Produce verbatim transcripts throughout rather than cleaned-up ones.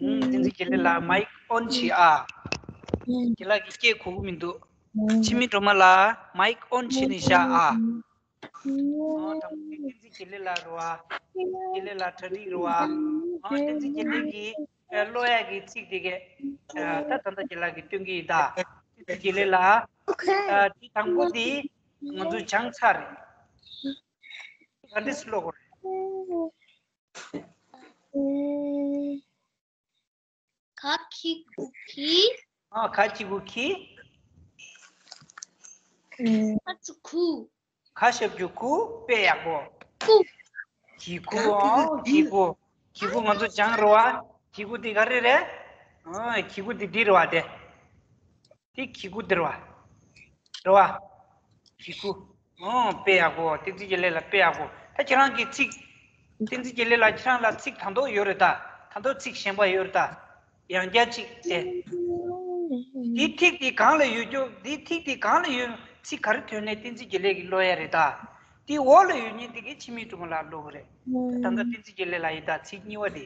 ཨུམ། བསྟན་འཛིན་དགེ་ལེགས་ལགས་མའིག་ཨོན་བྱེད་ཨ། དགེ་ལགས་ཀྱིས་སྐད་གོ་གི་མི་འདུག་འཆི་མེད་སྒྲོལ་མ་ལགས་མའིག་ཨོན་བྱས་ནས་བཞག་ཨ། ཨོ་དང་པོ་བསྟན་འཛིན་དགེ་ལེགས་ལགས་རེད་བ། དགེ་ལེགས་ལགས་གྲ་སྒྲིག་རེད་བ། ཨོ་བསྟན་འཛིན་དགེ་ལེགས་ཀྱིས་ཨ་ཀློག་ཡག་གི་ཚིག་དེ་གས་ཨ་ད་ད་ལྟ་དགེ་ལགས་ཀྱིས་སྟོན་གྱི་ཡིན་ད། བསྟན་འཛིན་དགེ་ལེགས་ལགས་ཨ་དེ་དང་པོ་དེ་ང་ཚོ་སྦྱངས་ཚར་རེད། ག་འདྲས་སེ་ཀློག་དགོས་རེད། ག་གི་གུ་གི། ཨ་ག་གི་གུ་གི། ཁ་ཆུ་ཁུ། ག་ཞབས་ཀྱུ་གུ། དཔེ་ཡག་པོ། གུ། གི་གུ། ཨོ་གི་གུ། གི་གུ་ང་ཚོ་སྦྱངས་རེད་བ། གི་གུ་དེ་ག་རེ་རེད། ཨོ་གི་གུ་དེ་འདི་རེད་བ་དེ། དེ་གི་གུ་འདི་རེད་བ། རེད་བ། གི་གུ། ཨོ་དཔེ་ཡག་པོ། བསྟན་འཛིན་དགེ་ལེགས་ལགས་དཔེ་ཡག་པོ། ད་ཁྱེད་རང་གི་ཚིག་བསྟན་འཛིན་དགེ་ལེགས་ལགས་ཁྱེད་རང་ལ་ཚིག་དང་ཐོག་ཡོད་རེད་ད། དང་ཐོག་ཚིག་གཞན་པ་ཡོད་རེད་ད། ཡང་བསྐྱར་གཅིག་སྟེ། འདི་ཐིག་འདི་གང་ལ་ཡོད་རྒྱུ། འདི་ཐིག་འདི་གང་ལ་ཡོད། ཚིག་ག་རེ་ཐོན་ནས་བསྟན་འཛིན་དགེ་ལེགས་ཀྱིས་ཀློག་ཡ་རེད་ད། འདི་འོག་ལ་ཡོད་མཁན་འདི་གའི་འཆི་མེད་སྒྲོལ་མ་ལགས་ཀློག་གི་རེད། ད་ལྟ་བསྟན་འཛིན་དགེ་ལེགས་ལགས་ཡིན་ད། ཚིག་གཉིས་པ་འདི།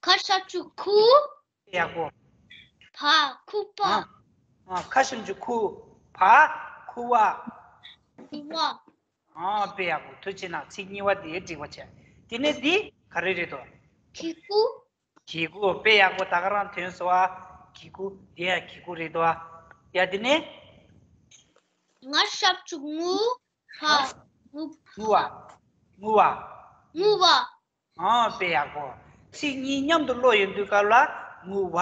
ག་ཞབས་ཀྱུ་གུ། ཡག་པོ། བ། ཁུ་བ། ཨ། ཨ། ག་ཞབས་ཀྱུ་གུ། བ། ཁུ་བ། ཁུ་བ། ཨ། དཔེ་ཡག་པོ། ཐུགས་རྗེ་གནང་། ཚིག་གཉིས་པ་དེ་འགྲིག་པ་བྱས། དེ་ནས་འདི་ག་རེ་རེད་དོ། གི་གུ། གི་གུ། དཔེ་ཡག་པོ། ད་ག་རང་ཐོན་སོང་ཨ། གི་གུ། དེ་ཡང་གི་གུ་རེད་དོ་ཨ། ཡ་དེ་ནས། ང་ཞབས་ཀྱུ་ངུ། བ། ངུ། ངུ་བ། ངུ་བ། ངུ་བ། ཨ། དཔེ་ཡག་པོ། ཚིག་གཉིས་མཉམ་དུ་ཀློག་ཡོང་དུས་སྐབས་ལ་ངུ་བ་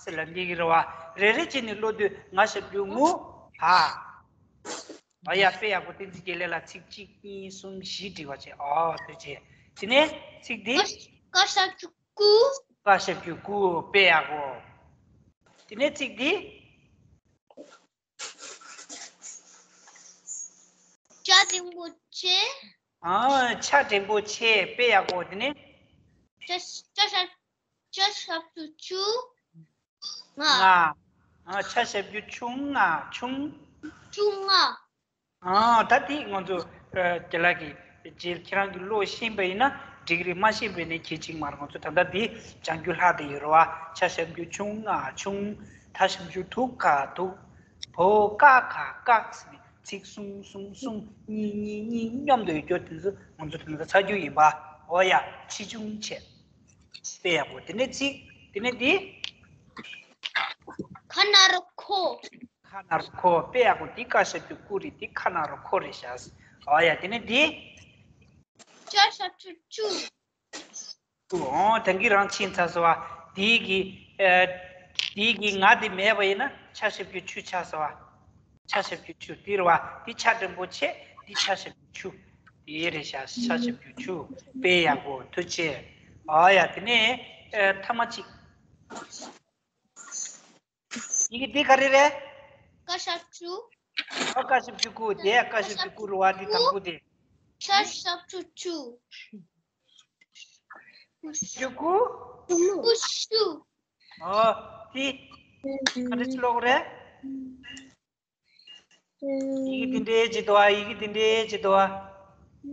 ཟེར་ལབ་ཀྱི་རེད་བ། རེ་རེ་བྱས་ནས་ཀློག་དུས་ང་ཞབས་ཀྱུ་ངུ། བ། ཨ་ཡ། དཔེ་ཡག་པོ། བསྟན་འཛིན་དགེ་ལེགས་ལགས་ཚིག་གཅིག་གཉིས་གསུམ་བཞི་འགྲིག་པ་བྱས། ཨོ་དེ་བྱས། དེ་ནས་ཚིག་འདི། ཀ་ཀ་ཞབས་ཀྱུ་ཀུ། ཀ་ཞབས་ཀྱུ་ཀུ། དཔེ་ཡག་པོ། དེ་ནས་ཚིག་འདི། ཅ་འགྲེང་བུ་ཅེ། ཨ། ཅ་འགྲེང་བུ་ཅེ། དཔེ་ཡག་པོ། དེ་ནས། ཅ་ཅ་ཞབས་ཅ་ཞབས་ཀྱུ་ཅུ། ང་། ང་། ཨ། ཅ་ཞབས་ཀྱུ་ཅུ། ང་། ཅུང་། ཅུང་ང་། ཨ། ད་དེ་ང་ཚོ་ཨ་དགེ་ལགས་ཀྱིས་རྗེས་ཁྱེད་རང་གིས་ཀློག་ཤེས་པ་ཡིན་ན་འགྲིག་རེད། མ་ཤེས་པ་ཡིན་ན་གལ་ཆེན་མ་རེད། ང་ཚོ་ད་ལྟ་འདི་སྦྱང་རྒྱུ་ལྷག་བསྡད་ཡོད་རེད་བ། ཅ་ཞབས་ཀྱུ་ཅུང་། ང་། ཅུང་། ད་ཞབས་ཀྱུ་དུ། ག་དུ། བོ་ཀ་ག་ཀག་ཟེར་ནས་ཚིག་གསུམ་གསུམ་གསུམ་གཉིས་གཉིས་གཉིས་མཉམ་དུ་ཡོད་རྒྱུ་དེ་ཚོ་ང་ཚོ་དེ་ཚོ་ཚར་རྒྱུ་ཡིན་པ། འོ་ཡ། ཆེ་ཆུང་བྱས། དཔེ་ཡག་པོ། དེ་ནས་ཚིག་དེ་ནས་འདི། ཁ་ན་རོ་ཁོ། ཁ་ན་རོ་ཁོ། དཔེ་ཡག་པོ། འདི་ཀ་ཞབས་ཀྱུ་ཀུ་རེད། འདི་ཁ་ན་རོ་ཁོ་རེད་ཤག་འོ་ཡ། དེ་ནས་འདི། ཅ་ཞབས་ཀྱུ་ཅུ། ཨོ། ད་གིན་རང་ཕྱིན་ཚར་སོང་བ། དེའི་གི་ཨ་དེའི་གི་ང་དེ་མེད་པ་ཡིན་ན་ཅ་ཞབས་ཀྱུ་ཅུ་ཆགས་སོང་བ། ཅ་ཞབས་ཀྱུ་ཅུ་དེ་རེད་བ། དེ་ཅ་འགྲེང་བུ་ཅེ། དེ་ཅ་ཞབས་ཀྱུ་ཅུ། དེ་རེད་ཤག་ཅ་ཞབས་ཀྱུ་ཅུ། དཔེ་ཡག་པོ། ཐུགས་རྗེ་ཆེ། ཨོ་ཡ། དེ་ནས་ཨ་ཐ་མ་གཅིག་ཡི་གེ་འདི་ག་རེ་རེད། ཀ་ཞབས་ཀྱུ། ཨ། ཀ་ཞབས་ཀྱུ་ཀུ། དེ་ཀ་ཞབས་ཀྱུ་ཀུ་རེད་བ། འདི་དང་པོ་དེ། ཤ་ཞབས་ཀྱུ་ཤུ། ཀྱུ་ཀུ། ཀུ་ཤུ། ཨོ། དེ་ག་འདྲ་ཅིག་ཀློག་རེད། ཡི་གེ་འདི་འདྲའི་ཅིག་འདུག་ཨ། ཡི་གེ་འདི་འདྲའི་ཅིག་འདུག་ཨ།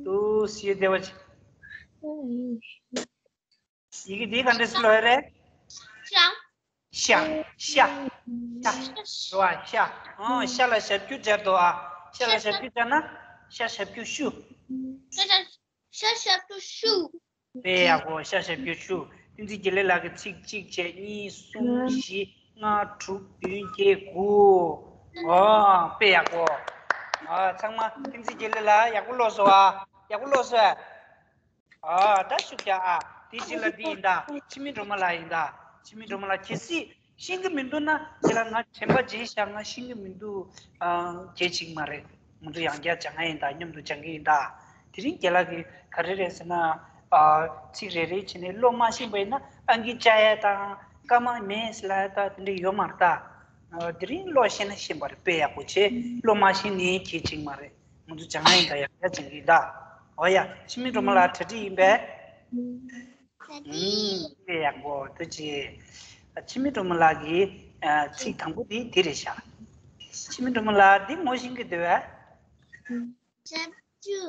དུ་ཞེས་བདེ་བ་ཅིག་ཡི་གེ་འདི་ག་འདྲ་ཞིག་ཀློག་ཡ་རེད། ཤ། ཤ། ཤ། ཤ། རེད་བ། ཤ། ཨང་། ཤ་ལ་ཞབས་ཀྱུ་སྦྱར་འདུག་ཨ། ཤ་ལ་ཞབས་ཀྱུ་སྦྱར་ན་ཤ་ཞབས་ཀྱུ་ཤུ། ཤ་ཞབས་ཀྱུ་ཤུ། དཔེ་ཡག་པོ། ཤ་ཞབས་ཀྱུ་ཤུ། བསྟན་འཛིན་དགེ་ལེགས་ལགས་ཀྱིས་ཚིག་གཅིག་བྱས་གཉིས་གསུམ་བཞི་ལྔ་དྲུག་བདུན་བརྒྱད་དགུ། ཨོ། དཔེ་ཡག་པོ། ཨ། ཚང་མ་བསྟན་འཛིན་དགེ་ལེགས་ལགས་ཡག་པོ་ཀློག་སོང་ཨ། ཡག་པོ་ཀློག་སོང་ཨ། ཨ། ད་ཤུགས་རྒྱག་ཨ། དེ་རྗེས་ལ་འདི་ཡིན་ད། འཆི་མེད་སྒྲོལ་མ་ལགས་ཡིན་ད། འཆི་མེད་སྒྲོལ་མ་ལགས་གལ་སྲིད་ཤེས་ཀྱི་མི་འདུག་ན། དེ་ལ་ང་དྲན་པ་བརྗེད་བཞག་ང་ཤེས་ཀྱི་མི་འདུག་ཨ། གལ་ཆེ་གི་མ་རེད། ང་ཚོ་ཡང་བསྐྱར་སྦྱང་ཡ་ཡིན་ད། མཉམ་དུ་སྦྱང་གི་ཡིན་ད། དེ་རིང་རྒན་ལགས་ཀྱིས་ག་རེ་རེད་ཟེར་ན། ཨ། ཚིག་རེ་རེ་བྱས་ནས་ཀློག་མ་ཤེས་པ་ཡིན་ན་ཨང་ཀི་བཅག་ཡ་དང་སྐར་མ་མེད་ཟེར་ལབ་ཡ་ད་དེ་འདྲ་ཡོད་མ་རེད་ད། ཨ། དེ་རིང་ཀློག་ཤེས་ན་ཤེས་པ་རེད། དཔེ་ཡག་པོ་བྱས། ཀློག་མ་ཤེས་ནའི་གལ་ཆེ་གི་མ་རེད། ང་ཚོ་སྦྱང་ཡ་ཡིན་ད། ཡང་བསྐྱར་སྦྱང་གི་ཡིན་ད། འོ་ཡ། འཆི་མེད་སྒྲོལ་མ་ལགས་གྲ་སྒྲིག་ཡིན་པས། ཨུམ། དཔེ་ཡག་པོ། ཐུགས་རྗེ་ཆེ། འཆི་མེད་སྒྲོལ་མ་ལགས་ཀྱི་ཨ་ཚིག་དང་པོ་དེ་འདི་རེད་ཤག་འཆི་མེད་སྒྲོལ་མ་ལགས་འདི་ངོ་ཤེས་ཀྱི་འདུག་གས། ཞབས་ཀྱུ།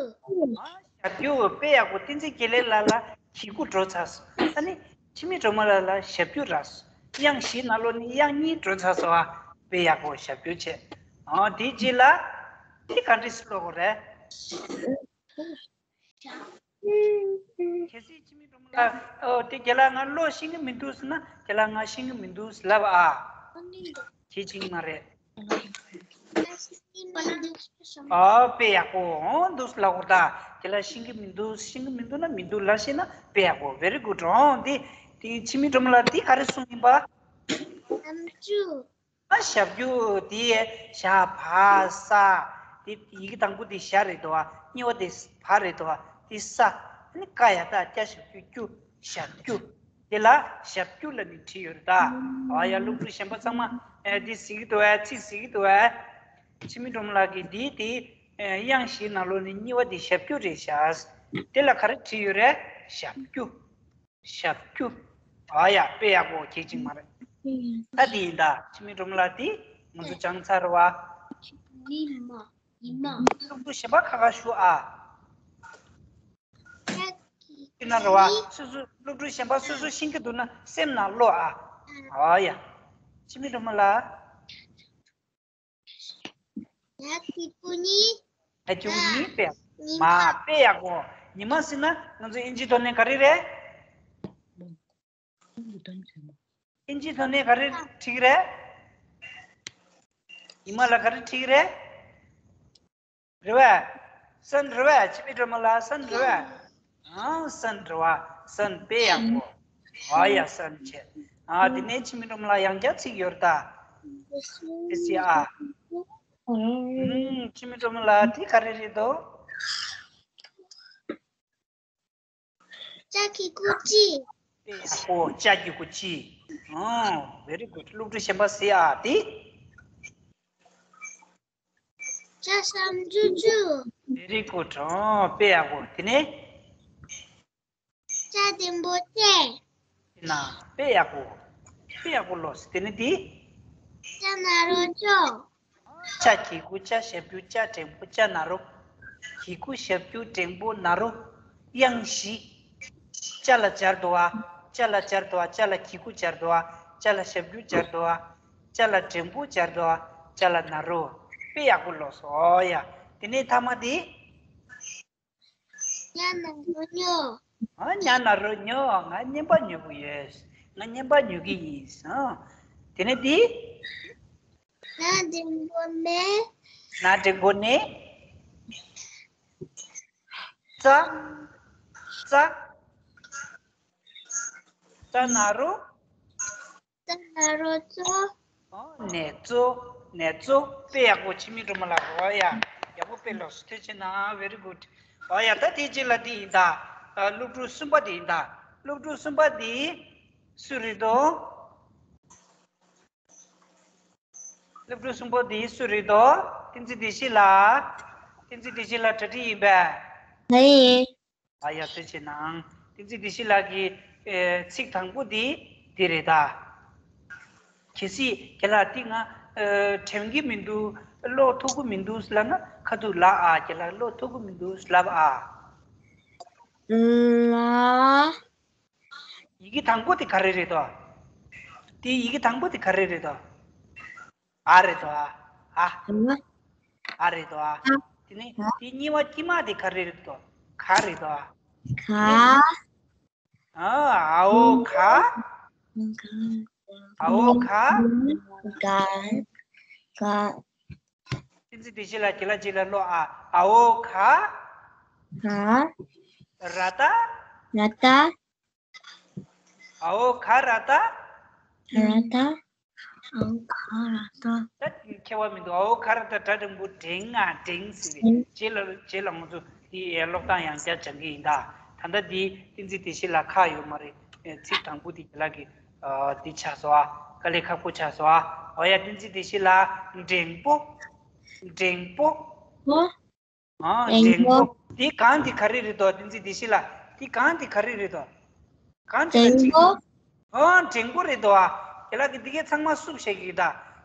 ཨ། ཞབས་ཀྱུ། དཔེ་ཡག་པོ། བསྟན་འཛིན་དགེ་ལེགས་ལགས་ལ་གི་གུ་འགྲོ་ཚར་སོང་། ཨ་ནི་ འཆི་མེད་སྒྲོལ་མ་ལགས་ལ་ཞབས་ཀྱུ་རག་སོང་། དབྱངས་བཞིའི་ནང་ལོགས་ནས་དབྱངས་གཉིས་གྲོལ་ཚར་སོང་བ། དཔེ་ཡག་པོ་ཞབས་ཀྱུ་བྱས། ཨོ་དེའི་རྗེས་ལ་དེ་ག་འདྲས་སེ་ཀློག་དགོས་རེད། གལ་སྲིད་འཆི་མེད་སྒྲོལ་མ་ལགས་ཨོ་དེ་རྒན་ལགས་ང་ཀློག་ཤེས་ཀྱི་མི་འདུག་ཟེར་ན་རྒན་ལགས་ང་ཤེས་ཀྱི་མི་འདུག་ཟེར་ལབ་ཨ། ཁྱད་ཅིག་མ་རེད། ཨ་དཔེ་ཡག་པོ་འོང་འདུག་ལབ་དགོས་ད། དེ་ལ་ཤེས་ཀྱི་མི་འདུག་ཤེས་ཀྱི་མི་འདུག་ན་མི་འདུག་ལབ་ཤེས་ན་དཔེ་ཡག་པོ། Very good. འོང་དེ་དེ་འཆི་མེད་སྒྲོལ་མ་ལགས་དེ་ག་རེ་གསུངས་ཡིན་པ། ཞབས་ཀྱུ། ཨ་ཞབས་ཀྱུ་དེ་ཞ་བ་ས། དེ་ཡི་གེ་དང་པོ་དེ་ཞ་རེད་དོ། གཉིས་པ་དེ་བ་རེད་དོ། དེ་ས། ཨ་ནི་ཀ་ཡ་བཏགས་ཀྱ་ཞབས་ཀྱུ་ཀྱུ། ཞབས་ཀྱུ། དེ་ལ་ཞབས་ཀྱུ་ལབ་ནས་བྲིས་ཡོད་རེད་ད། ཨ་ཡ་སློབ་ཕྲུག་གཞན་པ་ཚང་མ་ཨེ་འདི་གཟིགས་ཀྱི་འདུག་ཨེ། ཚིག་གཟིགས་ཀྱི་འདུག་ཨེ། འཆི་མེད་སྒྲོལ་མ་ལགས་ཀྱིས་འདི་དེ་ཨེ་དབྱངས་བཞིའི་ནང་ལོགས་ནས་གཉིས་པ་དེ་ཞབས་ཀྱུ་རེད་ཤག་དེ་ལ་ག་རེ་བྲིས་ཡོད་རེད། ཞབས་ཀྱུ། ཞབས་ཀྱུ། ཨ་ཡ་དཔེ་ཡག་པོ་ཁྱད་ཅིག་མ་རེད། ད་དེ་ཡིན་ད། འཆི་མེད་སྒྲོལ་མ་ལགས་དེ་ང་ཚོ་སྦྱངས་ཚར་བ། ཉི་མ། ཉི་མ། སློབ་ཕྲུག་གཞན་པ་ཁ་ཁ་ཞུ་ཨ། ཤི་ན་རེད་བ། སོ་སོ་སློབ་ཕྲུག་གཞན་པ་སོ་སོ་ཤེས་ཀྱི་འདུག་ན་སེམས་ནང་ཀློག་ཨ། ཨ་ཡ། འཆི་མེད་སྒྲོལ་མ་ལགས། ཡ་གི་ཀུ་ནི། ཡ་གི་ཀུ་ནི་དཔེ། ཉི་མ། མ་དཔེ་ཡག་པོ། ཉི་མ་ཟེར་ན་ང་ཚོ་ཨིན་ཇིའི་ཐོག་ནས་ག་རེ་རེད། ཨིན་ཇིའི་ཐོག་ནས་ག་རེ་བྲིས་ཀྱི་རེད། ཉི་མ་ལ་ག་རེ་བྲིས་ཀྱི་རེད། རེད་བས། སན་རེད་བས། འཆི་མེད་སྒྲོལ་མ་ལགས་སན་རེད་བས། ཨང་སན་རེད་བ། སན་དཔེ་ཡག་པོ། ཨ་ཡ་སན་བྱས། ཨ་དེ་ནས་འཆི་མེད་སྒྲོལ་མ་ལགས་ཡང་བསྐྱར་ཚིག་ཡོད་རེད་ད། དེ་སི་ཨ། ཨུམ། འཆི་མེད་སྒྲོལ་མ་ལགས་དེ་ག་རེ་རེད་དོ། ལྕགས་ཀྱི་ཀུ་ཅི། དཔེ་ཡག་པོ། ལྕགས་ཀྱི་ཀུ་ཅི། ཨང་། Very good. སློབ་ཕྲུག་གཞན་པ་ཟེར་ཨ་དེ། ལྕགས་ཟམ་ཆུང་ཆུང་། Very good. ཨོ་དཔེ་ཡག་པོ། དེ་ནས། ལྕགས་འགྲེང་བུ་ཅན། ན་དཔེ་ཡག་པོ། དཔེ་ཡག་པོ་ལོས། དེ་ནས་དེ། ལྕགས་ན་རོ་ཅོ། ལྕགས་གི་གུ་ལྕགས་ཞབས་ཀྱུ་ལྕགས་འགྲེང་བུ་ལྕགས་ན་རོ། གི་གུ་ཞབས་ཀྱུ་འགྲེང་བུ་ན་རོ། དབྱངས་བཞི། ལྕགས་ལ་སྦྱར་དོ་བ། ལྕགས་ལ་སྦྱར་དོ་བ། ལྕགས་ལ་གི་གུ་སྦྱར་དོ་བ། ལྕགས་ལ་ཞབས་ཀྱུ་སྦྱར་དོ་བ། ལྕགས་ལ་འགྲེང་བུ་སྦྱར་དོ་བ། ལྕགས་ལ་ན་རོ། དཔེ་ཡག་པོ་ལོས་སོ་ཡ། དེ་ནས་ཐ་མ་དེ། ཉ་ན་རོ་ཉོ། ཨ་ཉ་ན་རོ་ཉོ། ང་རྔན་པ་ཉོ་གི་ཡོད། ང་རྔན་པ་ཉོ་གི་ཡིན། ཨ་དེ་ནས་དེ། ན་འགྲེང་བུ་ནས། ན་འགྲེང་བུ་ནས། ཙ། ཙ། ཙ་ན་རོ། ཙ་ན་རོ་ཙོ། ཨོ་ནས་ཙོ། ནས་ཙོ། དཔེ་ཡག་པོ། འཆི་མེད་སྒྲོལ་མ་ལགས། ཨོ་ཡ། ཡག་པོ་དཔེ་ལོས། ཐུགས་རྗེ་གནང་། Very good. ཨོ་ཡ། ད་དེ་རྗེས་ལ་དེ་ཡིན་ད། ཨ་སློབ་ཕྲུག་གསུམ་པ་དེ་ཡིན་ད། སློབ་ཕྲུག་གསུམ་པ་དེ་སུ་རེད་དོ། སློབ་ཕྲུག་གསུམ་པོ་དེ་སུ་རེད་དོ། བསྟན་འཛིན་བདེ་སྐྱིད་ལགས། བསྟན་འཛིན་བདེ་སྐྱིད་ལགས་གྲ་སྒྲིག་ཡིན་པས། ལགས་ཡིན། ཨ་ཡ་ཐུགས་རྗེ་གནང་། བསྟན་འཛིན་བདེ་སྐྱིད་ལགས་ཀྱིས་ཨེ་ཚིག་དང་པོ་དེ་དེ་རེད་ད། གལ་སྲིད་ཁྱེད་ལ་དེ་ང་ཨེ་དྲན་གྱི་མི་འདུག་ཀློག་ཐུབ་ཀྱི་མི་འདུག་ལབ་ན་ཁ་ཐུག་ལབ་ཨ། ཁྱེད་ལ་ཀློག་ཐུབ་ཀྱི་མི་འདུག་ལབ་ཨ། ལ། ཡི་གེ་དང་པོ་དེ་ག་རེ་རེད་དོ། དེ་ཡི་གེ་དང་པོ་དེ་ག་རེ་རེད་དོ། ཨ་རེད་དོ་ཨ། ཨ། ཨ་རེད་དོ་ཨ། དེ་ནས་དེ་གཉིས་པ་དཀྱིལ་མ་དེ་ག་རེ་རེད་དོ། ག་རེད་དོ་ཨ། ག། ཨ་འོ་ག། འོ་ག། ག། ག། བསྟན་འཛིན་བདེ་སྐྱིད་ལགས་ཁྱེད་ལ་རྗེས་ལ་ཀློག་ཨ། འོ་ག། ག། ར་ཏ། ར་ཏ། འོ་ག་ར་ཏ། ར་ཏ། འོ་ག་ར་ཏ། ད་ཁྱད་པར་མི་འདུག་འོ་ག་ར་ཏ་སྒྲ་འགྲེང་བུ་འགྲེང་ང་འགྲེང་ཟེར་བས། རྗེས་ལ་རྗེས་ལ་ང་ཚོ་དེ་ཀློག་སྟངས་ཡང་བསྐྱར་སྦྱང་གི་ཡིན་ད། ད་ལྟ་འདི་བསྟན་འཛིན་བདེ་སྐྱིད་ལགས་ཁག་ཡོད་མ་རེད། ཚིག་དང་པོ་དེ་རྒན་ལགས་ཀྱིས་འདི་ཆགས་སོང་ཨ། དཀའ་ལས་ཁག་པོ་ཆགས་སོང་ཨ། འོ་ཡ་བསྟན་འཛིན་བདེ་སྐྱིད་ལགས། འགྲེང་པོ། འགྲེང་པོ། ཨ། འགྲེང་པོ། འདི་གང་འདི་ག་རེ་རེད་དོ། བསྟན་འཛིན་བདེ་སྐྱིད་ལགས། འདི་གང་འདི་ག་རེ་རེད་དོ། གང་འདི་ལ་འགྲེང་པོ། ཨ་འགྲེང་པོ་རེད་དོ་ཨ། རྒན་ལགས་ཀྱིས་འདི་གའི་ཚང་མ་བསུབས་བཞག་གི་ད།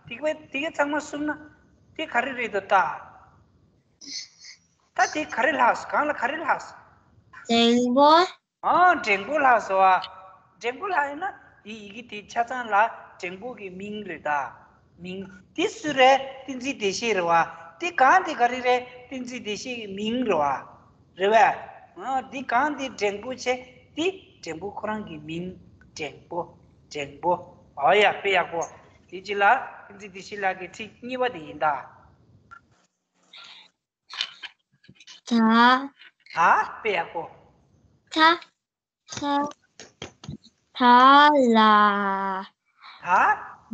འདི་གའི་འདི་གའི་ཚང་མ་བསུབས་ན་འདི་ག་རེ་རེད་དོ་ད། ད་འདི་ག་རེ་ལྷག་སོང་། གང་ལ་ག་རེ་ལྷག་སོང་། འགྲེང་པོ། ཨ་འགྲེང་པོ་ལྷག་སོང་ཨ། འགྲེང་པོ་ལ་ཡིན་ན་དེ་ཡི་གེ་དེ་ཆ་ཚང་ལ་འགྲེང་པོ་གི་མིང་རེད་ད། མིང་། དེ་སུ་རེད། གཏན་ཚིགས་བདེ་གཤེགས་རེད་བ། དེ་གང་དེ་ག་རེ་རེད། གཏན་ཚིགས་བདེ་གཤེགས་ཀྱི་མིང་རེད་བ། རེད་བས། འོ་འདི་གང་འདི་འགྲེང་བུ་བྱས། འདི་འགྲེང་བུ་ཁོ་རང་གི་མིང་། འགྲེང་བུ། འགྲེང་བུ། འོ་ཡ། དཔེ་ཡག་པོ། དེ་ཅི་ལ། གཏན་ཚིགས་བདེ་གཤེགས་ལ་གི་ཚིག་གཉིས་པ་དེ་ཡིན་ད། ད། ད། དཔེ་ཡག་པོ། ད། ད། ད་ལ།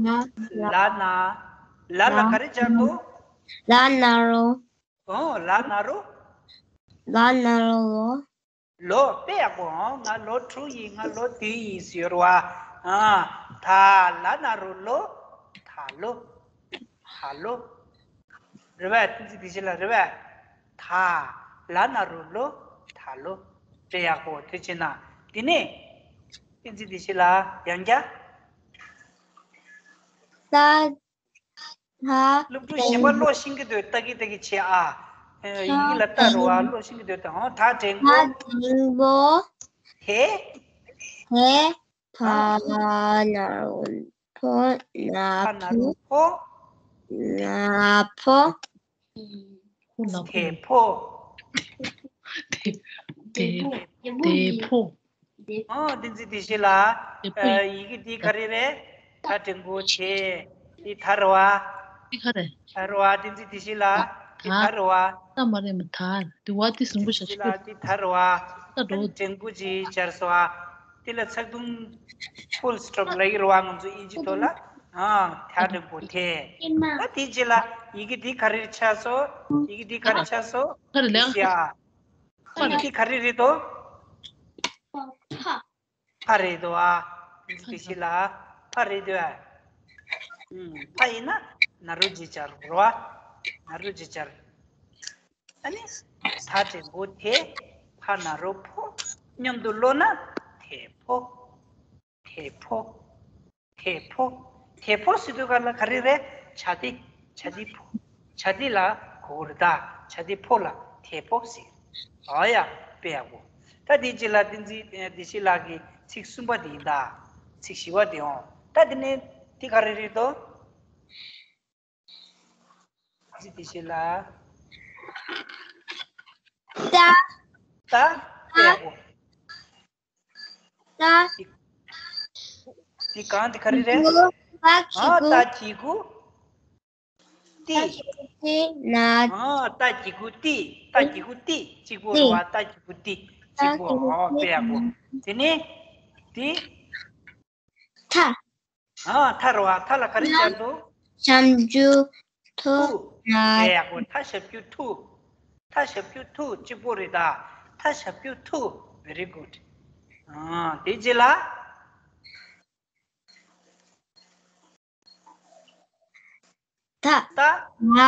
ད། ལ། ལ་ན། ལ་ལ་ག་རེ་སྦྱར་འདུག་ལ་ན་རོ། ཨོ། ལ་ན་རོ། ལ་ན་རོ་ལོ། ལོ། དཔེ་ཡག་པོ། ཨོ། ང་ལོ་དྲུག་ཡིན། ང་ལོ་བདུན་ཡིན་ཟེར་བ། ཨ། ད་ལ་ན་རོ་ལོ། ད་ལོ། ད་ལོ། རེད་པས། གཏན་ཚིགས་དེ་བཞིན་ལ་རེད་པས། ད་ལ་ན་རོ་ལོ། ད་ལོ། དཔེ་ཡག་པོ། དེ་བྱས་ན་དེ་ནས་གཏན་ཚིགས་དེ་བཞིན་ལ་ཡང་བསྐྱར། ད། ད། སློབ་ཕྲུག་གཞན་པ་ཀློག་ཤེས་ཀྱི་འདུག་ལྟ་གི་ལྟ་གི་བྱེད་ཨ། ཡི་གེ་ལ་ལྟ་རོགས་ཨ། ཀློག་ཤེས་ཀྱི་འདུག་ད། ཨོ། ད་འགྲེང་བུ། ད་འགྲེང་བུ། དེ། དེ། ཕ་ན་རོ་ཕོ། ན་ཕ་ན་རོ་ཕོ། ན་ཕོ། དེ་ཕོ། དེ། དེ་ཕོ། ཨོ། གཏན་ཚིགས་དེ་བཞིན་ལ། དེ་ཕོ་ཡིན། ཡི་གེ་འདི་ག་རེ་རེད། ད་འགྲེང་བུ་དེ། འདི་ད་རེད་བ། འདི་ག་རེ། ད་རེད་བ། གཏན་ཚིགས་དེ་བཞིན་ལ། འདི་ད་རེད་བ། ད་མ་རེད་མ། ད་འདི་བ། འདི་ཟུང་འབྲེལ་བྱ་ཆོག་འདི་ད་རེད་བ། ད་འགྲེང་བུ་ཅིག་སྦྱར་སོང་བ། འདི་ལ་ཚེག་ཐུང་། ཕུལ་སི་ཊོབ་ལབ་ཀྱི་རེད་བ། ང་ཚོ་དབྱིན་ཇི་ཐོག་ལ། ཨ། ད་འགྲེང་བུ་དེ། ད་དེ་རྗེས་ལ་ཡི་གེ་འདི་ག་རེ་ཆགས་སོང་། ཡི་གེ་འདི་ག་རེ་ཆགས་སོང་། ག་རེ་ལབ། ཡ། ཨ་ནི་འདི་ག་རེ་རེད་དོ། ཕ་རེད་དོ་ཨ། འདི་ཕྱི་ལ་ཕ་རེད་དོ་ཨ། ཕ་ཡིན་ན་ན་རོ་རྗེས་སྦྱར་རོ་ཨ། ན་རོ་རྗེས་སྦྱར། ཨ་ནི་ད་འགྲེང་བུ་དེ། ཕ་ན་རོ་ཕོ། མཉམ་དུ་ཀློག་ན་དེ་ཕོ། དེ་ཕོ། དེ་ཕོ། དེ་ཕོ་ཟེར་དུས་ག་ལ་ག་རེ་རེད། བྱ་དེ། བྱ་དེ་ཕོ། བྱ་དེ་ལ་གོ་རེད་ད། བྱ་དེ་ཕོ་ལ་དེ་ཕོ་ཟེར། ཨ་ཡ། དཔེ་ཡག་པོ། ད་དེ་རྗེས་ལ་བསྟན་འཛིན་བདེ་གཤེགས་ལགས་ཀྱི་ཚིག་གསུམ་པ་དེ་ཡིན་ད། ཚིག་བཞི་པ་དེ་འོང་། ད་དེ་ནས་དེ་ག་རེ་རེད་དོ། བསྟན་འཛིན་བདེ་གཤེགས་ལགས། ད། ད། དཔེ་ཡག་པོ། ད། འདི་གང་འདི་ག་རེ་རེད། ད་གི་གུ། ཨ། ད་གི་གུ། ཏི། ད་གི་གུ་ཏི་ན། ཨ། ད་གི་གུ་ཏི། ད་གི་གུ་ཏི། གཅིག་པོ་རེད་བ། ད་གི་གུ་ཏི། གཅིག་པོ། ཨ། དཔེ་ཡག་པོ། དེ་ནས་འདི། ཐ། ཨ། ཐ་རེད་བ། ཐ་ལ་ག་རེ་སྦྱར་འདུག་ཞབས་ཀྱུ་ཐུ། ཐུ། ན། དཔེ་ཡག་པོ། ཐ་ཞབས་ཀྱུ་ཐུ། ཐ་ཞབས་ཀྱུ་ཐུ། གཅིག་པོ་རེད་ད། ཐ་ཞབས་ཀྱུ་ཐུ། Very good། ཨ། དེ་རྗེས་ལ། ད། ད། ན།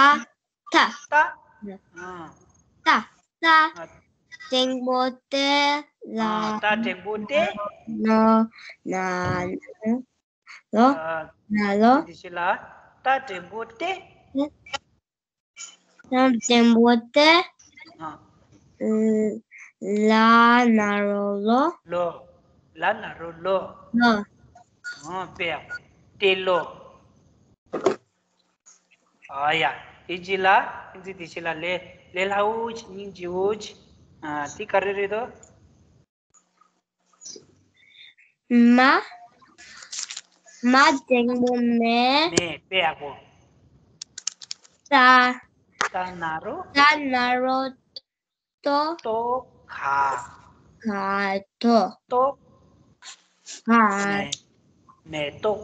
ད། ད། ཨ། ད། ད། ཨ། འགྲེང་བུ་ཏེ་ལ། ཨ། ད་འགྲེང་བུ་ཏེ། ལོ། ན། ལོ། ཨ། ན་ལོ། འདི་ཕྱི་ལ། ད་འགྲེང་བུ་ཏེ། ད་འགྲེང་བུ་ཏེ། ཨ། ལ་ན་རོ་ལོ། ལོ། ལ་ན་རོ་ལོ། ལོ། ཨ། དཔེ་ཡག་པོ། ཏེ་ལོ། ཨ་ཡ། དེ་རྗེས་ལ། བསྟན་འཛིན་བདེ་གཤེགས་ལགས། ལས། ལས་སླ་བོ་ཅིག་སྙིང་རྗེ་བོ་ཅིག་ཨ། དེ་ག་རེ་རེད་དོ། མ། མ་འགྲེང་བུ་མེ། མེ། དཔེ་ཡག་པོ། ཏ། ཏ་ན་རོ། ཏ་ན་རོ་ཏོ། ཏོ། ག། ག་ཏོ། ཏོ། ག། མེ། མེ་ཏོག་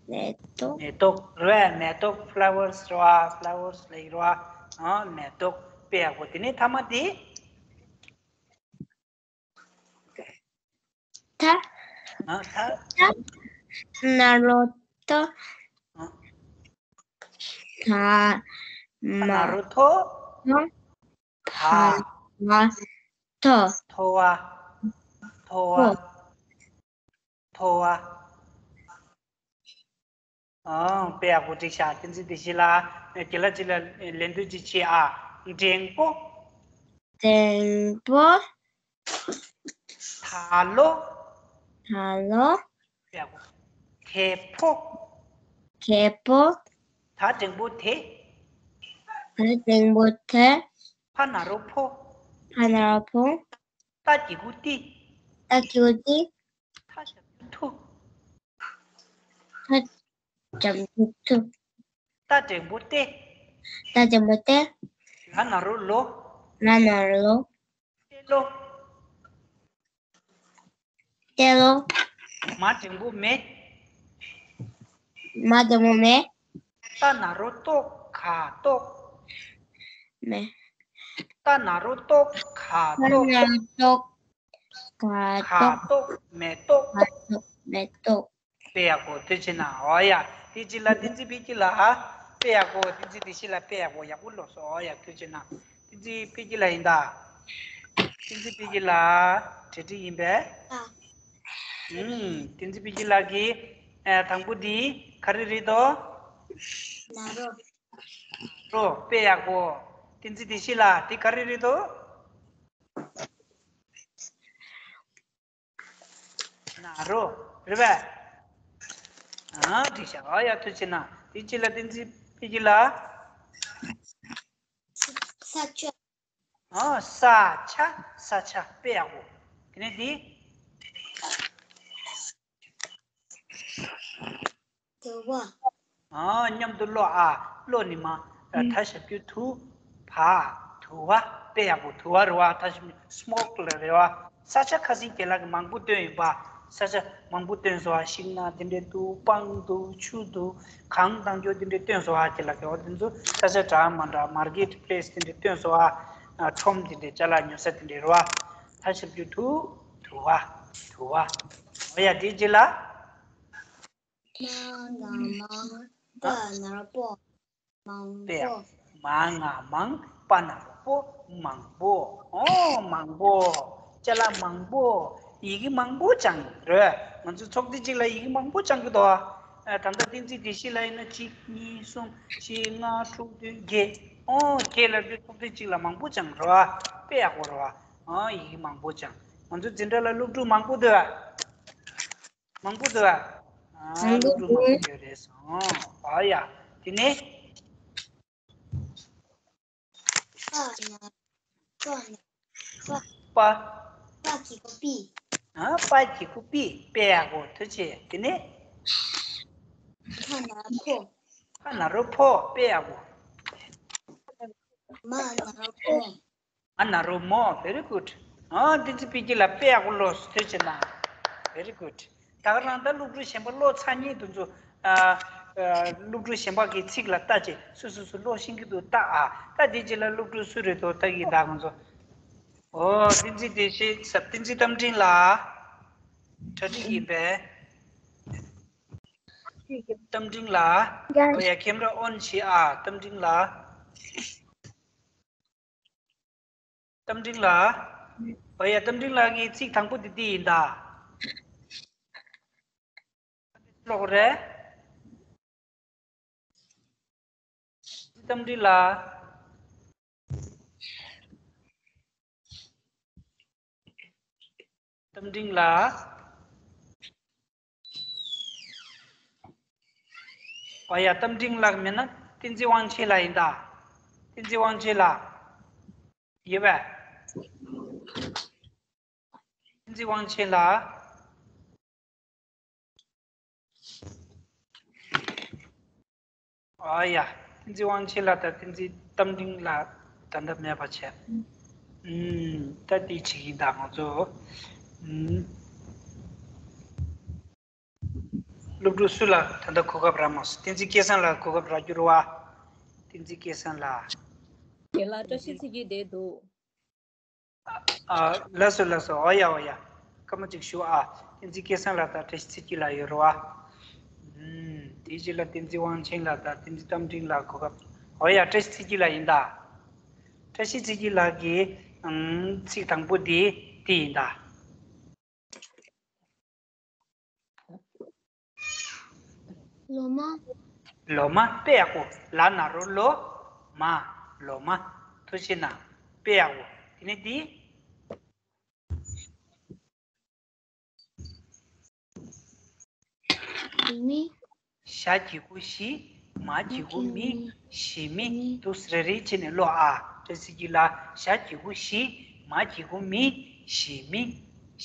མེ་ཏོག་མེ་ཏོག་རེད། མེ་ཏོག་ཕ་ལ་ཝར་སི་རེད་བ། ཕ་ལ་ཝར་སི་ལབ་ཀྱི་རེད་བ། ཨ། མེ་ཏོག་དཔེ་ཡག་པོ། དེ་ནས་མཐའ་མ་དེ། ཐ། ཨ། ཐ། ཐ་ན་རོ་ཐོ། ཨ། ཐ། མ། ན་རོ་ཐོ། ཐ། ཐ། ཐོ། ཐོ་བ། ཐོ་བ། ཐོ། ཐོ་བ། ཨང་། དཔེ་ཡག་པོ་འགྲིག་ཤག་བསྟན་འཛིན་བདེ་གཤེགས་ལགས། རྒན་ལགས་ཅིག་ལ་ལན་འདེབས་ཅིག་བྱེད་ཨ། འགྲེང་བུ། འགྲེང་བུ། ཐ། ད་ལོ། ད་ལོ། དཔེ་ཡག་པོ། དེ་ཕོ། དེ་ཕོ། ད་འགྲེང་བུ་དེ། ད་འགྲེང་བུ་དེ། ཕ་ན་རོ་ཕོ། ཕ་ན་རོ་ཕོ། ཏ་གི་གུ་ཏི། ཏ་གི་གུ་ཏི། ཐ་ཞབས་ཀྱུ་ཐུ། ཐ་ཞབས་ཀྱུ་ཐུ། ཏ་འགྲེང་བུ་ཏེ། ཏ་འགྲེང་བུ་ཏེ། ལ་ན་རོ་ལོ། ལ་ན་རོ་ལོ། ཏེ་ལོ། ཏེ་ལོ། མ་འགྲེང་བུ་མེ། མ་འགྲེང་བུ་མེ། ཏ་ན་རོ་ཏོ། ག་ཏོ། མེ། ཏ་ན་རོ་ཏོ། ག་ཏོ། ཏ་ན་རོ་ཏོ། ག་ག་ཏོ། ཏོ། མེ་ཏོ། ག་ཏོ། མེ་ཏོ། དཔེ་ཡག་པོ། ཐུགས་རྗེ་གནང་། འོ་ཡ། དེ་གཅིག་ལ་བསྟན་འཛིན་འཕེལ་རྒྱས་ལགས། དཔེ་ཡག་པོ། བསྟན་འཛིན་བདེ་སྐྱིད་ལགས། དཔེ་ཡག་པོ། ཡག་པོ་ཀློག་སོང་། འོ་ཡ། ཐུགས་རྗེ་གནང་། བསྟན་འཛིན་འཕེལ་རྒྱས་ལགས་ཡིན་ད། བསྟན་འཛིན་འཕེལ་རྒྱས་ལགས་གྲ་སྒྲིག་ཡིན་པས། ཨ། ཨུམ། བསྟན་འཛིན་འཕེལ་རྒྱས་ལགས་ཀྱིས། ཨ། དང་པོ་འདི་ག་རེ་རེད་དོ། ན་རོ། རོ། དཔེ་ཡག་པོ། བསྟན་འཛིན་བདེ་སྐྱིད་ལགས། དེ་ག་རེ་རེད་དོ། ན་རོ། རེད་པས། ཨ། འགྲིག་ཤག་འོ་ཡ། ཐུགས་རྗེ་གནང་། དེ་གཅིག་ལ་བསྟན་འཛིན་འཕེལ་རྒྱས་ལགས། ས་ཆ། ཨ། ས་ཆ། ས་ཆ། དཔེ་ཡག་པོ། དེ་ནས་འདི། དུ་བ། ཨ། མཉམ་དུ་ཀློག་ཨ། ཀློག་ནི་མ། ཨ། ད་ཞབས་ཀྱུ་དུ། བ། དུ་བ། དཔེ་ཡག་པོ། དུ་བ་རེད་པ། ད་ཞབས་ཀྱུ་སི་མོག་ལབ་རེད་པ། ས་ཆ་ཁ་སང་རྒན་ལགས་ཀྱིས་མང་པོ་བཏོན་ཡོད་པ། ས་ཆ་མང་པོ་བཏོན་སོང་བ། ཤིང་ནགས་དེ་འདྲ་འདུག་སྤང་འདུག་ཆུ་འདུག་གངས་དང་རྒྱུ་དེ་འདྲ་བཏོན་སོང་བ། རྒན་ལགས་ཀྱིས། འོ་དེ་ཚོ་ས་ཆ་འདྲ་མི་འདྲ། མར་ཀེ་ཊི་པི་ལེ་སི་དེ་འདྲ་བཏོན་སོང་བ། ཨ། ཁྲོམ་དེ་འདྲ། ཅ་ལག་ཉོ་ས་དེ་འདྲ་རེད་པ། ད་ཞབས་ཀྱུ་དུ། དུ་བ། དུ་བ། འོ་ཡ། དེ་གཅིག་ལ། མ་ང་མང་། པ་ན་རོ་པོ། མང་པོ། དཔེ་ཡག་མ་ང་མང་། པ་ན་རོ་པོ། མང་པོ། ཨོ། མང་པོ། ཅ་ལག་མང་པོ། ཡི་གེ་མང་པོ་སྦྱངས་རེད། ང་ཚོ་ཚོགས་སྡེ་གཅིག་ལ་ཡི་གེ་མང་པོ་སྦྱང་གི་འདུག་ཨ། ད་ལྟ་བསྟན་འཛིན་བདེ་སྐྱིད་ལགས་ཡིན་ན་གཅིག་གཉིས། གསུམ། བཞི། ལྔ། དྲུག་བདུན། བརྒྱད། ཨོ། བརྒྱད་ལབ་དུས་ཚོགས་སྡེ་གཅིག་ལ་མང་པོ་སྦྱངས་རེད་པ། དཔེ་ཡག་པོ་རེད་པ། ཨོ། ཡི་གེ་མང་པོ་སྦྱངས། ང་ཚོ་འཛིན་གྲྭ་ལ་སློབ་ཕྲུག་མང་པོ་འདུག་ཨ། མང་པོ་འདུག་ཨ། ཨ། མང་པོ་སློབ་ཕྲུག་མང་པོ་འདུག་ཡོད་རེད་སོང་། ཨ་ཡ། དེ་ནས། པ་ན། པ་ན། པ། པ། པ་གི་གུ་པི། ཨ། པ་གི་གུ་པི། དཔེ་ཡག་པོ། ཐུགས་རྗེ་ཆེ། དེ་ནས། ཕ་ན་རོ་ཕོ། ཕ་ན་རོ་ཕོ། དཔེ་ཡག་པོ། མ་ན་རོ་མོ། མ་ན་རོ་མོ། Very good. ཨ། བསྟན་འཛིན་འཕེལ་རྒྱས་ལགས་དཔེ་ཡག་པོ་ཀློག་སོང་། ཐུགས་རྗེ་ཆེ་གནང་། Very good. ད་ག་རང་ད་སློབ་ཕྲུག་གཞན་པ་ཀློག་ཚར་མཁན་དེ་ཚོ། ཨ། ཨ། སློབ་ཕྲུག་གཞན་པ་གི་ཚིག་ལ་ལྟ་བྱས། སོ་སོ་སོ་ཀློག་ཤེས་ཀྱི་འདུག་ལྟ་ཨ། ད་དེ་རྗེས་ལ་སློབ་ཕྲུག་སུ་རེད་དོ། ལྟ་གི་ཡིན་ད་ང་ཚོ། ཨོ། བསྟན་འཛིན་བདེ་སྐྱིད་ཟེར། བསྟན་འཛིན་རྟ་མགྲིན་ལགས། གྲ་སྒྲིག་ཡིན་པས། རྟ་མགྲིན་ལགས། ཡ། ཨོ་ཡ། ཁེམ་ར་ཨོན་བྱེད་ཨ། རྟ་མགྲིན་ལགས། རྟ་མགྲིན་ལགས། ཨོ་ཡ། རྟ་མགྲིན་ལགས་ཀྱི་ཚིག་དང་པོ་དེ་འདི་ཡིན་ད། ཀློག་རེད། རྟ་མགྲིན་ལགས། རྟ་མགྲིན་ལགས། ཨོ་ཡ། རྟ་མགྲིན་ལགས་མིན་ན་བསྟན་འཛིན་དབང་ཆེན་ལགས་ཡིན་ད། བསྟན་འཛིན་དབང་ཆེན་ལགས། ཡོད་པས། བསྟན་འཛིན་དབང་ཆེན་ལགས། ཨ་ཡ། བསྟན་འཛིན་དབང་ཆེན་ལགས་དང་བསྟན་འཛིན་རྟ་མགྲིན་ལགས་ད་ལྟ་མེད་པ་བྱས། ཨུམ། ད་དེ་བྱེད་ཀྱི་ཡིན་ད་ང་ཚོ། ཨུམ། སློབ་ཕྲུག་སུ་ལ་ད་ལྟ་གོ་སྐབས་རག་མ་སོང་། བསྟན་འཛིན་སྐལ་བཟང་ལགས་གོ་སྐབས་རག་རྒྱུ་རེད་པ། བསྟན་འཛིན་སྐལ་བཟང་ལགས། རྒན་ལགས། བཀྲ་ཤིས་ཚེ་སྐྱིད་བསྡད་འདུག་ཨ། ལགས་སོ་ལགས་སོ། ཨོ་ཡ་ཨོ་ཡ། སྐར་མ་གཅིག་བཞུགས་ཨ། བསྟན་འཛིན་སྐལ་བཟང་ལགས་དང་བཀྲ་ཤིས་ཚེ་སྐྱིད་ལགས་ཡོད་རེད་པ། ཨུམ། དེའི་རྗེས་ལ་བསྟན་འཛིན་དབང་ཆེན་ལགས་དང་བསྟན་འཛིན་རྟ་མགྲིན་ལགས་གོ་སྐབས། ཨོ་ཡ། བཀྲ་ཤིས་ཚེ་སྐྱིད་ལགས་ཡིན་ད། བཀྲ་ཤིས་ཚེ་སྐྱིད་ལགས་ཀྱི། ཨུམ། ཚིག་དང་པོ་དེ་དེ་ཡིན་ད། ལོ་མ། ལོ་མ། དཔེ་ཡག་པོ། ལ་ན་རོ་ལོ། མ། ལོ་མ། ཐུགས་རྗེ་གནང་། དཔེ་ཡག་པོ། དེ་ནས་འདི། ཞི་མི། ཞ་གི་གུ་ཞི། མ་གི་གུ་མི། ཞི་མི། འདུག་སེ་རེ་རེ་བྱས་ནས་ཀློག་ཨ། བཀྲ་ཤིས་འཁྱིལ་ལ་ཞ་གི་གུ་ཞི། མ་གི་གུ་མི། ཞི་མི།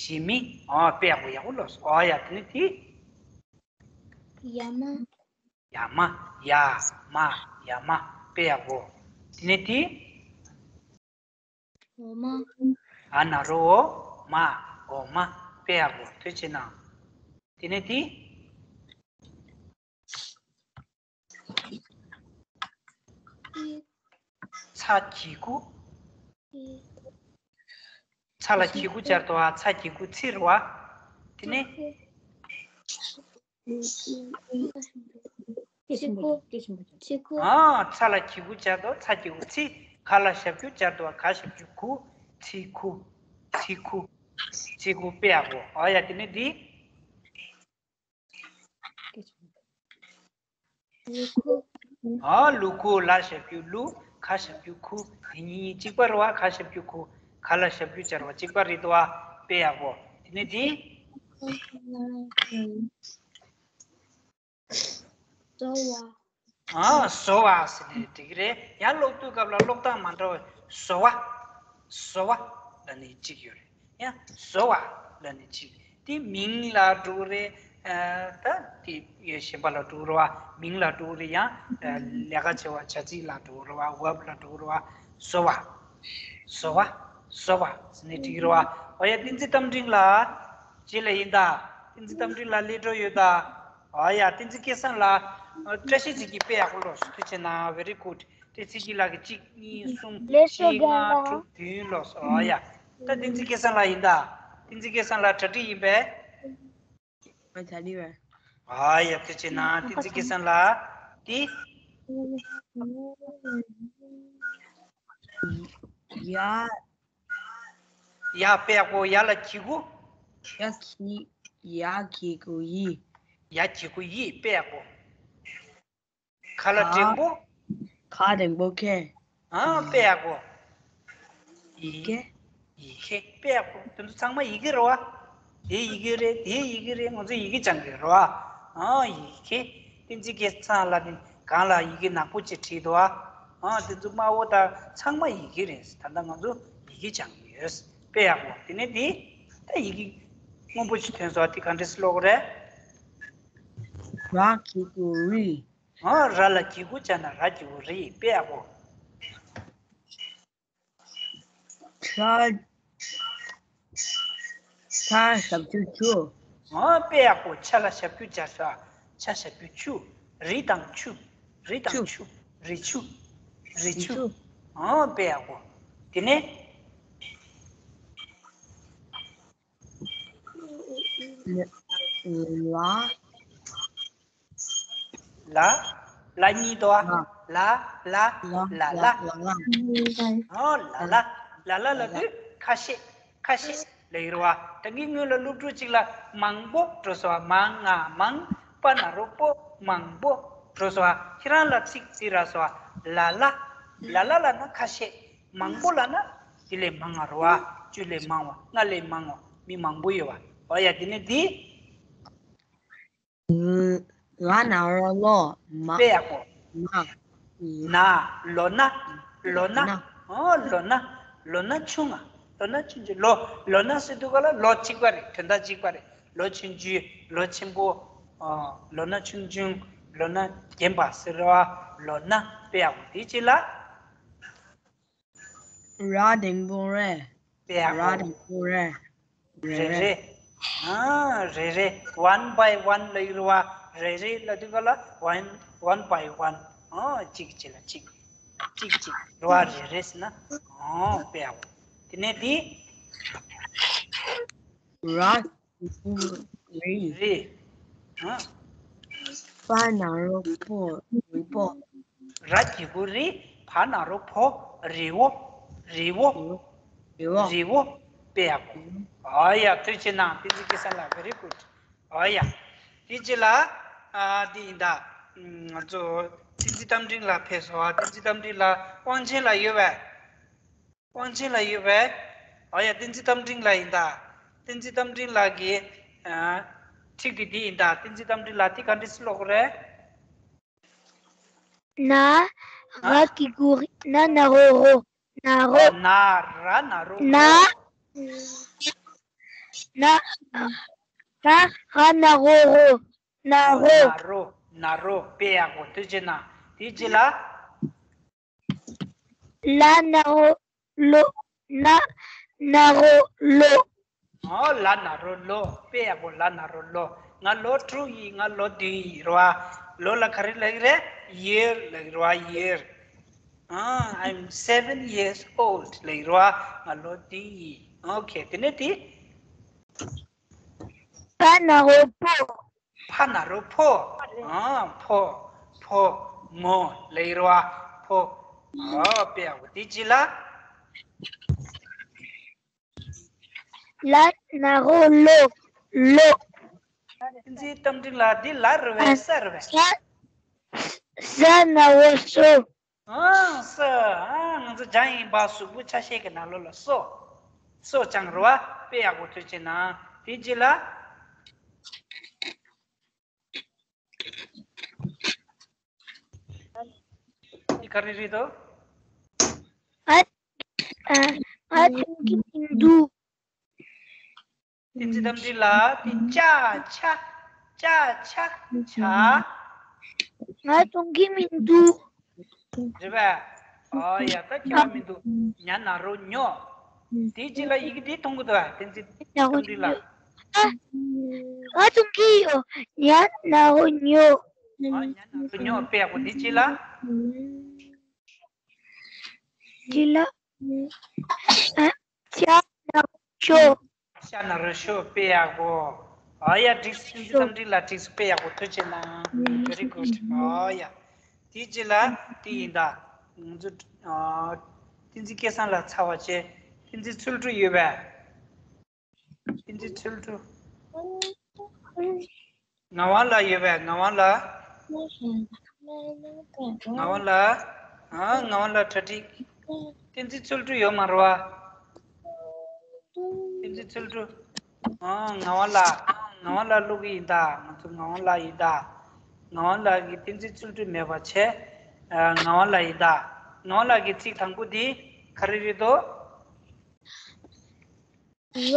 ཞི་མི། ཨོ་དཔེ་ཡག་པོ་ཡག་པོ་ཀློག་སོང་། ཨོ་ཡ། དེ་ནས་དེ། ཡ་མ། ཡ་མ། ཡ་མ། ཡ་མ། དཔེ་ཡག་པོ། དེ་ནས་དེ། འོ་མ། འ་ན་རོ་འོ། མ། འོ་མ། དཔེ་ཡག་པོ། ཐུགས་རྗེ་གནང་། དེ་ནས་དེ། ཚ་གི་གུ། ཚ་ལ་གི་གུ་སྦྱར་དོ་བ། ཚ་གི་གུ་ཚི་རེད་བ། དེ་ནས། ཚི་ཁུ། ཚི་ཁུ། ཨ། ཚ་ལ་གི་གུ་སྦྱར་དོ། ཚ་གི་གུ་ཚི། ག་ལ་ཞབས་ཀྱུ་སྦྱར་དོ་བ། ག་ཞབས་ཀྱུ་གུ། ཚི་ཁུ། ཚི་ཁུ། ཚི་ཁུ། དཔེ་ཡག་པོ། ཨ་ཡ། དེ་ནས་འདི། ལུ་གུ། ཨ། ལུ་གུ། ལ་ཞབས་ཀྱུ་ལུ། ག་ཞབས་ཀྱུ་གུ། དེ་གཉིས་གཅིག་པ་རེད་བ། ག་ཞབས་ཀྱུ་གུ། ག་ལ་ཞབས་ཀྱུ་སྦྱར་བ་གཅིག་པ་རེད་དོ་བ། དཔེ་ཡག་པོ། དེ་ནས་འདི། བཟོ་བ། ཨ། བཟོ་བ་ཟེར་ནས་འགྲིག་གི་རེད། ཡང་ཀློག་དུས་སྐབས་ལ་ཀློག་སྟངས་མ་འདྲ་བ། བཟོ་བ། བཟོ་བ་ལབ་ནས་གཅིག་ཡོད་རེད། ཡང་བཟོ་བ་ལབ་ནས་གཅིག། དེ་མིང་ལ་འགྲོ་གི་རེད། ཨ། ད་དེ་གཞན་པ་ལ་འགྲོ་གི་རེད་བ། མིང་ལ་འགྲོ་གི་རེད། ཡང་ལས་ཀ་བྱེད་པ་བྱ་ཚིག་ལ་འགྲོ་གི་རེད་བ། verb ལ་འགྲོ་གི་རེད་བ། བཟོ་བ། བཟོ་བ། བཟོ་བ་ཟེར་ནས་འགྲིག་གི་རེད་བ། ཨོ་ཡ། བསྟན་འཛིན་རྟ་མགྲིན་ལགས། རྗེས་ལ་ཡིན་ད། བསྟན་འཛིན་རྟ་མགྲིན་ལགས་སླེབས་འགྲོ་ཡོད་ད། ཨ་ཡ། བསྟན་འཛིན་སྐལ་བཟང་ལགས། བཀྲ་ཤིས་ཚེ་སྐྱིད། དཔེ་ཡག་པོ་ཀློག་སོང་། ཐུགས་རྗེ་གནང་། very good། བཀྲ་ཤིས་ཚེ་སྐྱིད་ལགས་ཀྱིས་གཅིག་གཉིས་གསུམ་ལེགས་སོ་བཞི་ལྔ་རྒན་ལགས། དྲུག་བདུན་ཀློག་སོང་། ཨ་ཡ། ད་བསྟན་འཛིན་སྐལ་བཟང་ལགས་ཡིན་ད། བསྟན་འཛིན་སྐལ་བཟང་ལགས་གྲ་སྒྲིག་ཡིན་པས། ཨ། གྲ་སྒྲིག་པས། ཨ་ཡ། ཐུགས་རྗེ་གནང་། བསྟན་འཛིན་སྐལ་བཟང་ལགས། དེ། ཡ། ཡ། དཔེ་ཡག་པོ། ཡ་ལ་གི་གུ། ཡ་གི། ཡ་གི་གུ་ཡི། ཡ་གི་གུ་ཡི། དཔེ་ཡག་པོ། ག་ལ་ག་འགྲེང་བུ། ག་འགྲེང་བུ་ཁེ། ཨ། དཔེ་ཡག་པོ། ཡི་གེ། ཡི་གེ། དཔེ་ཡག་པོ། དེ་ཚོ་ཚང་མ་ཡི་གེ་རེད་བ། དེ་ཡི་གེ་རེད། དེ་ཡི་གེ་རེད། ང་ཚོ་ཡི་གེ་སྦྱང་གི་རེད་བ། ཨ། ཡི་གེ། བསྟན་འཛིན་སྐལ་བཟང་ལགས་ནི་སྒང་ལ་ཡི་གེ་ནག་པོ་ཅིག་བྲིས་འདུག་བ། ཨ། དེ་ཚོ་དམར་པོ་དང་ཚང་མ་ཡི་གེ་རེད། ད་ལྟ་ང་ཚོ་ཡི་གེ་སྦྱང་གི་ཡོད། དཔེ་ཡག་པོ། དེ་ནས་དེ། ད་ཡི་གེ་སྔོན་པོ་ཞིག་ཐོན་སོང་བ། དེ་ག་འདྲས་སེ་ཀློག་གི་རེད། ར་གི་གུ་རི། ཨ། ར་ལ་གི་གུ་སྦྱར་ན་ར་གི་གུ་རི། དཔེ་ཡག་པོ། ཆ། ཆ་ཞབས་ཀྱུ་ཆུ། ཨ། དཔེ་ཡག་པོ། ཆ་ལ་ཞབས་ཀྱུ་སྦྱར་ས། ཆ་ཞབས་ཀྱུ་ཆུ། རི་དང་ཆུ། རི་དང་ཆུ། ཆུ། རི་ཆུ། རི་ཆུ། ཨ། དཔེ་ཡག་པོ། དེ་ནས། ལ། ལ། ལ་གཉིས་འདུག་བ། ལ། ལ། ལ། ལ། ལ། ལ། ཨོ། ལ་ལ། ལ་ལ་ལབ་དུས་ཁ་ཤས། ཁ་ཤས་ལབ་ཀྱི་རེད་བ། ད་གིན་སྔོན་ལ་སློབ་ཕྲུག་ཅིག་ལ་མང་པོ་འགྲོ་སོང་བ། མ་ང་མང་། པ་ན་རོ་པོ། མང་པོ་འགྲོ་སོང་བ། ཁྱེད་རང་ལ་ཚིག་ཅིག་རག་སོང་བ། ལ་ལ། ལ་ལ་ལབ་ན་ཁ་ཤས། མང་པོ་ལབ་ན་དེ་ལས་མང་བ་རེད་བ། བཅུ་ལས་མང་བ། ལྔ་ལས་མང་བ། མི་མང་པོ་ཡོད་བ། ཨོ་ཡ། དེ་ནས་འདི། ལ་ན་རོ་ལོ། མ། དཔེ་ཡག་པོ། མ། ན། ལོ་ན། ལོ་ན། ན། ཨོ། ལོ་ན། ལོ་ན་ཆུང་ང་། ལོ་ན་ཆུང་ཆུང་། ལོ། ལོ་ན་ཟེར་དུས་ག་ལ་ལོ་གཅིག་པ་རེད། དོན་དག་གཅིག་པ་རེད། ལོ་ཆུང་ཆུང་། ལོ་ཆེན་པོ། ཨོ། ལོ་ན་ཆུང་ཆུང་། ལོ་ན་རྒན་པ་ཟེར་བ། ལོ་ན། དཔེ་ཡག་པོ། དེ་རྗེས་ལ། ར་འགྲེང་བུ་རེ། དཔེ་ཡག་པོ། ར་འགྲེང་བུ་རེ། རེ་རེ། ཨ། རེ་རེ། one by one ལབ་ཀྱི་རེད་བ། རེ་རེ་ལབ་དུས་ག་ལ་one, one by one། ཨ། གཅིག་གཅིག་ལ་གཅིག། གཅིག་གཅིག་རེད་བ། རེ་རེ་ཟེར་ན། ཨ། དཔེ་ཡག་པོ། དེ་ནས་འདི། ར། རི། རི། ཨ། པ་ན་རོ་པོ། རི་པོ། ར་གི་གུ་རི། བ་ན་རོ་བོ། རི་བོ། རི་བོ། རི་བོ། རི་བོ། དཔེ་ཡག་པོ། ཨོ་ཡ། ཐུགས་རྗེ་གནང་། བསྟན་འཛིན་སྐལ་བཟང་ལགས། very good། ཨོ་ཡ། དེ་རྗེས་ལ། ཨ། འདི་ཡིན་ད། ང་ཚོ་བསྟན་འཛིན་རྟ་མགྲིན་ལགས་ཕེབས་སོང་བ། བསྟན་འཛིན་རྟ་མགྲིན་ལགས། དབང་ཆེན་ལགས་ཡོད་པས། དབང་ཆེན་ལགས་ཡོད་པས། ཨོ་ཡ། བསྟན་འཛིན་རྟ་མགྲིན་ལགས་ཡིན་ད། བསྟན་འཛིན་རྟ་མགྲིན་ལགས་ཀྱིས། ཨ། ཚིག་དེ་འདི་ཡིན་ད། བསྟན་འཛིན་རྟ་མགྲིན་ལགས། དེ་ག་འདྲ་སེ་ཀློག་དགོས་རེད། ན། ར་གི་གུ་རི། ན་ན་རོ་རོ། ན་རོ། ཨོ། ན་ར་ན་རོ། ན། རོ། ན། ར། ར་ན་རོ་རོ། ན་རོ། ན་རོ། ན་རོ། དཔེ་ཡག་པོ། ཐུགས་རྗེ་གནང་། དེའི་རྗེས་ལ། ལ་ན་རོ་ལོ། ན། ན་རོ་ལོ། ཨོ། ལ་ན་རོ་ལོ། དཔེ་ཡག་པོ། ལ་ན་རོ་ལོ། ང་ལོ་དྲུག་ཡིན། ང་ལོ་བདུན་ཡིན་རེད་བ། ལོ་ལ་ག་རེ་ལབ་ཀྱི་རེད། ཡིར་ལབ་ཀྱི་རེད་བ། ཡིར། ཨ། I'm seven years old ལབ་ཀྱི་རེད་བ། ང་ལོ་བདུན་ཡིན། ཨོ་ཁེ། དེ་ནས་དེ། ཕ་ན་རོ་ཕོ། ཕ་ན་རོ་ཕོ། ཨ། ཕོ། ཕོ། མོ་ལབ་ཀྱི་རེད་བ། ཕོ། ཨོ། དཔེ་ཡག་པོ། དེའི་རྗེས་ལ། ལ་ན་རོ་ལོ། ལོ། བསྟན་འཛིན་རྟ་མགྲིན་ལགས། འདི་ལ་རེད་པས། ཨ། ས་རེད་པས། ས། ས་ན་རོ་སོ། ཨ། ས། ཨ། ང་ཚོ་འཇང་ཡིན་པ་གཟུགས་པོ་ཆ་ཤས་ཀྱི་ནང་ལོགས་ལ་སོ། སོ་ཅང་རེད་བ། དཔེ་ཡག་པོ། ཐུགས་རྗེ་གནང་། དེའི་རྗེས་ལ། འདི་ག་རེ་རེད་དོ། ཨ། ཨ། ང་མཐོང་གི་མི་འདུག་བསྟན་འཛིན་རྟ་མགྲིན་ལགས། དེ་ཅ་ཆ། ཅ་ཆ། ཆ། ང་མཐོང་གི་མི་འདུག་རེད་པས། ཨོ་ཡ། ད་ཁྱད་པར་མི་འདུག་ཉ་ན་རོ་ཉོ། དེའི་རྗེས་ལ་ཡི་གེ་འདི་མཐོང་གི་འདུག་བ། བསྟན་འཛིན་རྟ་མགྲིན་ལགས། ཨ། ང་མཐོང་གི་ཡོད། ཉ་ན་རོ་ཉོ། ཨ། ཉ་ན་རོ་ཉོ། དཔེ་ཡག་པོ། དེའི་རྗེས་ལ། རྗེས་ལ། ཨ། ཤ་ན་རོ་ཤོ། ཤ་ན་རོ་ཤོ། དཔེ་ཡག་པོ། ཨོ་ཡ། འགྲིགས་སོང་། བསྟན་འཛིན་རྟ་མགྲིན་ལགས། འགྲིགས་སོང་། དཔེ་ཡག་པོ། ཐུགས་རྗེ་གནང་། Very good. ཨོ་ཡ། དེའི་རྗེས་ལ་དེ་ཡིན་ད། ང་ཚོ། ཨ། བསྟན་འཛིན་སྐལ་བཟང་ལགས་ཚར་བ་བྱས། བསྟན་འཛིན་ཚུལ་ཁྲིམས་ཡོད་པས། བསྟན་འཛིན་ཚུལ་ཁྲིམས། ངག་དབང་ལགས་ཡོད་པས། ངག་དབང་ལགས། ངག་དབང་ལགས། ཨ། ངག་དབང་ལགས་གྲ་སྒྲིག་བསྟན་འཛིན་ཚུལ་ཁྲིམས་ཡོད་མ་རེད་བ། བསྟན་འཛིན་ཚུལ་ཁྲིམས། ཨ། ངག་དབང་ལགས། ངག་དབང་ལགས་ཀློག་གི་ཡིན་ད། ང་ཚོ་ངག་དབང་ལགས་ཡིན་ད། ངག་དབང་ལགས་ཀྱིས་བསྟན་འཛིན་ཚུལ་ཁྲིམས་མེད་པ་བྱས། ཨ། ངག་དབང་ལགས་ཡིན་ད། ངག་དབང་ལགས་ཀྱི་ཚིག་དང་པོ་འདི་ག་རེ་རེད་དོ། ར་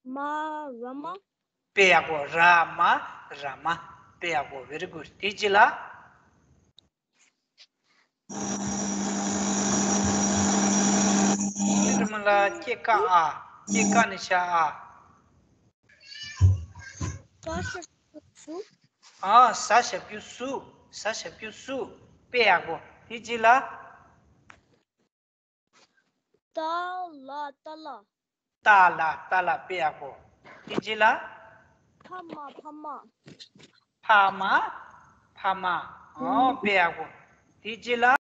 མ་ར་མ། དཔེ་ཡག་པོ། ར་མ་ར་མ། དཔེ་ཡག་པོ། Very good. དེའི་རྗེས་ལ། རི་མ་ལ་སྐྱེ་ཀ་ཨ། སྐྱེ་ཀ་ནི་ཤ་ཨ། ས་ཞབས་ཀྱུ་སུ། ཨ། ས་ཞབས་ཀྱུ་སུ། ས་ཞབས་ཀྱུ་སུ། དཔེ་ཡག་པོ། དེའི་རྗེས་ལ། ཏ་ལ་ཏ་ལ། ཏ་ལ་ཏ་ལ། དཔེ་ཡག་པོ། དེའི་རྗེས་ལ། ཕ་མ་ཕ་མ། ཕ་མ་ཕ་མ། ཨོ། དཔེ་ཡག་པོ། དེའི་རྗེས་ལ།